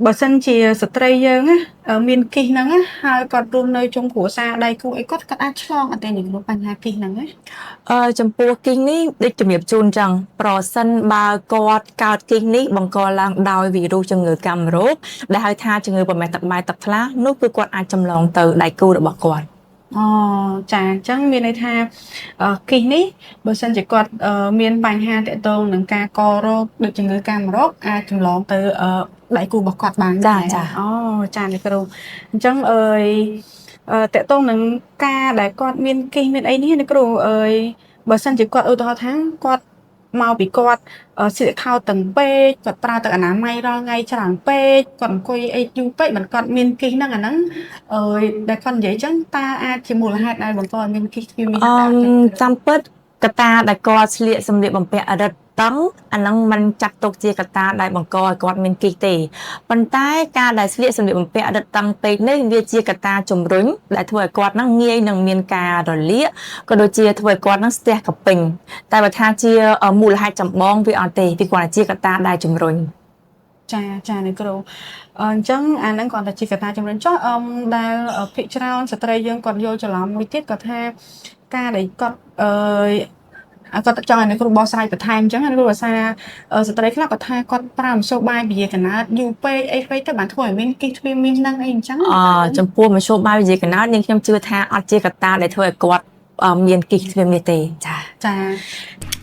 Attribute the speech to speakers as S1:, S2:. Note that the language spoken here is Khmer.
S1: បើសិនជាស្ត្រីយើងណាមានគីសហ្នឹងណាហើយគាត់រស់នៅជុំគ្រួសារដៃគូអីគាត់គាត់អាចឆ្លងអត់ទេអ្នកគ្រូបញ្ហាគីសហ្នឹងណា?
S2: ចំពោះគីសនេះដូចជំរាបជូនចឹងប្រសិនបើគាត់កើតគីសនេះបង្កឡើងដោយវីរុសជំងឺកាមរោគដែលហៅថាជំងឺប្រមេះទឹកបាយទឹកថ្លានោះគឺគាត់អាចចម្លងទៅដៃគូរបស់គាត់។
S1: អូចាអញ្ចឹងមានន័យថាគីសនេះបើសិនជាគាត់មានបញ្ហាទាក់ទងនឹងការករោគដូចជំងឺកាមរោគអាចចម្លងទៅដៃគូរបស់គាត់បាន
S2: ចាចា
S1: អូចាអ្នកគ្រូអញ្ចឹងអើយទាក់ទងនឹងការដែលគាត់មានគីសមានអីនេះអ្នកគ្រូអើយបើសិនជាគាត់ឧទាហរណ៍ថាគាត់មកពីគាត់ស្លៀកខោតឹងពេកគាត់ប្រើទឹកអនាម័យរាល់ថ្ងៃច្រើនពេកគាត់អង្គុយអីយូរពេកមិនគាត់មានគីសហ្នឹងអាហ្នឹងអើយដែលគាត់និយាយចឹងតើអាចជាមូលហេតុដែលបង្កឲ្យមានគីសទ្វារមាស
S2: អឺ
S1: ដែរអត់ចឹង?
S2: តាមពិតកត្តាដែលគាត់ស្លៀកសម្លៀកបំពាក់រឹតតឹងអាហ្នឹងมันចាត់ទុកជាកត្តាដែលបង្កឲ្យគាត់មានគីសទេប៉ុន្តែការដែលស្លៀកសម្លៀកបំពាក់រឹតតឹងពេកនេះវាជាកត្តាជំរុញដែលធ្វើឲ្យគាត់ហ្នឹងងាយនឹងមានការរលាកក៏ដូចជាធ្វើឲ្យគាត់ហ្នឹងស្ទះកពេញតែបើថាជាមូលហេតុចម្បងវាអត់ទេវាគ្រាន់តែជាកត្តាដែលជំរុញ។
S1: ចាចាអ្នកគ្រូអញ្ចឹងអាហ្នឹងគ្រាន់តែជាកត្តាជំរុញចុះអឹមដែលភាគច្រើនស្ត្រីយើងគាត់យល់ច្រឡំមួយទៀតគាត់ថាការដែលគាត់អឺគាត់ចង់ឲ្យអ្នកគ្រូបកស្រាយបន្ថែមអញ្ចឹងអ្នកគ្រូអាសាស្ត្រីខ្លះគាត់ថាគាត់ប្រើមធ្យោបាយពន្យារកំណើតយូរពេកអីពេកទៅបានធ្វើឲ្យមានគីសទ្វារមាសហ្នឹងអីអញ្ចឹង។
S2: អចំពោះមធ្យោបាយពន្យារកំណើតនាងខ្ញុំជឿថាអត់ជាកត្តាដែលធ្វើឲ្យគាត់មានគីសទ្វារមាសទេចា
S1: ចា។